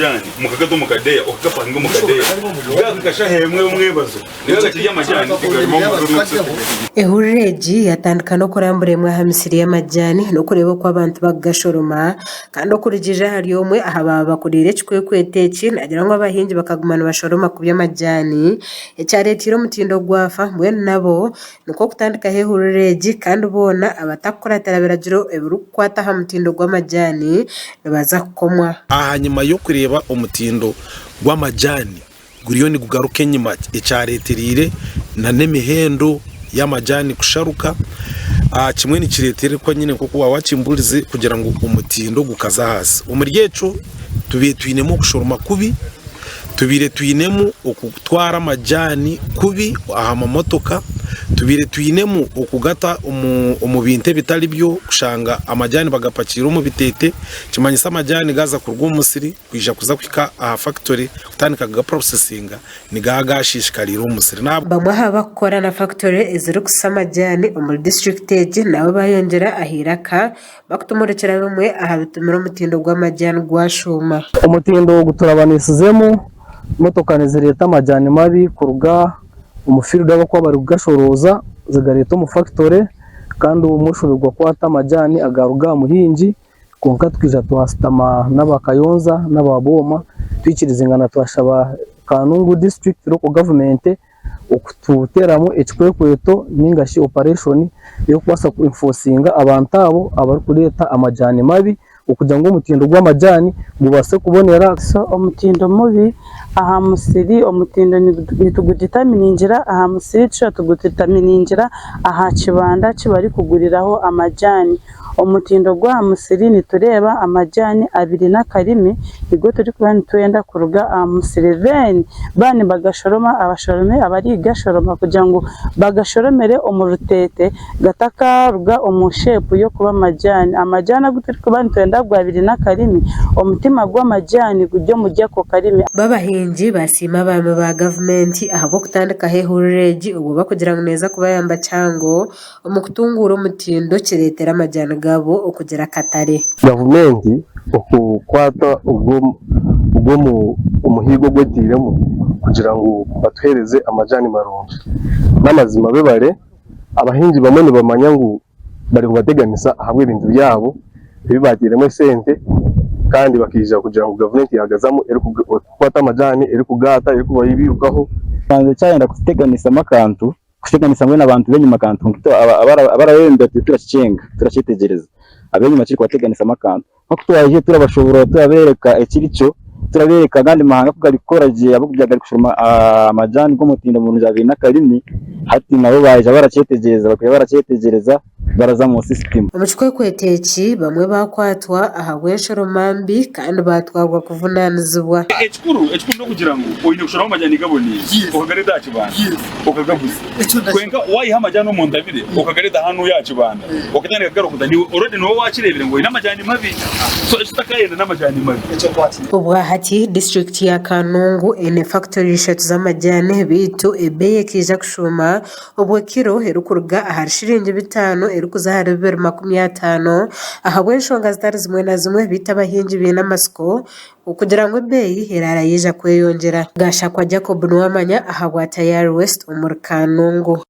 amajaani mukagata omu kadeeya okagapakinga omu kadeeya gaahika shaaha emwe y'omwebazo nigaba gakiri amajaani tigarimu omuriro Ehururu egi yatandika n'okurambura emwe aha misiri y'amajaani n'okureeba oku abantu bakugashoroma kandi okurugiirira ahari omwe aha baaba bakuriire ekikwekweto eki naagira ngu abahingi bakaguma nibashoroma kubi amajaani ekyareeteire omutindo gwafa mbwenu nabo Nikwo kutandikaho ehururu egi kandi boona abatakukuratira biragiro ebirikukwata aha mutindo gw'amajaani nibaza kukomwa. Ahanyima y'okureeba omutindo gw'amajaani guriyo nigugaruka enyima ekyaretereire n'emihendo y'amajaani kusharuka, kimwe nikireterwa nyine nk'oku waaba wakimburize kugira ngu omutindo gukaza ahansi. Omuri ekyo tubaire twinemu okushoroma kubi. Tubaire twinemu okutwara amajaani kubi aha mamotoka, tubaire twinemu okugata omu bintu ebitari byo kushanga amajaani bagapakiire omu biteete, kimanyisa amajaani gaaza kuruga omu musiri kwija kuza kuhika aha fakitori kutandika kugapurosesinga nigaba gaashiishikariire omu musiri. Bamwe aha barikukora na fakitori ezirikusa amajaani omuri disiturikiti egi nabo bayongyera aha eiraka Bakutumurikira bimwe aha bitumire omutindo gw'amajaani gwashuuma. Omutindo ogu turabanisizemu motoka nizireeta amajaani mabi kuruga omu field ahu barikuba bari kugashorooza zigareeta omu fakitore kandi obumwe oshoberwa kukwata amajaani agaruga aha muhingi kwonka tukaija twashutama n'aba Kayonza n'aba Booma twikirizingana twashaba Kanungu district local government okututeeramu ekikwekweto ninga shi operation ey'okubaasa ku enforcinga abantu abo abarikureeta amajaani mabi okugira ngu omutindo gw'amajaani gubaase kubonera. So omutindo mubi aha musiri, omutindo nituguditaminingira aha musiri tushuba tuguditaminingira aha kibanda ki barikuguriraho amajaani. Omutindo gw'aha musiri nitureeba amajaani abiri n'akarimi nigo turikuba nitwenda kuruga aha musiri then baaba nibagashoroma abashoromi abarikugashoroma kugira ngu bagashoromere omu ruteete gatakaruga omu sheepu y'okuba amajaani. Amajaani agu turikuba nitwenda agu abiri n'akarimi omutima gw'amajaani guri omuri ako karimi. Bo abahingi basiima abaami ba gavumenti ahabw'okutandikaho ehururu egi obwo barikugira ngu neeza kubayamba kihango Omu kutunguura omutindo kireetera amajaani gaabo okugira akatare. Gavumenti okukwata ogwo omuhiigo ogu etairemu kugira ngu batuheereze amajaani marungi. N'amazima bebare, abahingi bamwe nibamanya ngu barikubateganisa ahabw'ebintu byabo ebi baatairemu esente kandi bakaija kugira ngu gavumenti yaagazamu erikukwata amajaani erikugaata erikubabiirukaho. Banza kyayenda kututeganisamu akantu Kuteganisa mbwenu abantu b'enyima akantu nk'itwe abarabebembera turi turakikyenga, turakyetegyereza. Ab'enyima kirikubateganisamu akantu. Nk'oku twaije turabashoboorora turabeereka ekiri kyo, turabeereka agandi mahanga ku garikukora gye ahabw'okugira garikushoroma amajaani g'omutindo murungi againe akarimi, hati nabo baija barakyetegyereza, bakwija barakyetegyereza baraza omu sisitimu. Omu kikwekweto eki, bamwe baakwatwa ahabw'enshoroma mbi kandi baatwarwa kuvunaanizibwa. Ekikuru ekikuru n'okugira ngu oine kusharaho amajani gaboneire okagareeta aha kibanda okagaguza. Kwonka wayiha amajani omu ntabire okagareeta hanu aha kibanda okatandika kugarokota niiwe already niiwe wakireebire ngu oine amajani mabi. So eki tutakayenda n'amajani mabi. Obwahati, disiturikiti ya Kanungu eine fakitori ishatu z'amajani beitu ebeeyi ekaija kushuuma Obwo kiro erikuruga ahari shiringi bitaano erikuza ahari 250 ahabw'enshonga zitari zimwe na zimwe beitu abahingi baine amatsiko okugira ngu ebeeyi eraara yaija kweyongyera. Gashakwa Jacob Nuwamanya ahabwa Tayari West omuri Kanungu.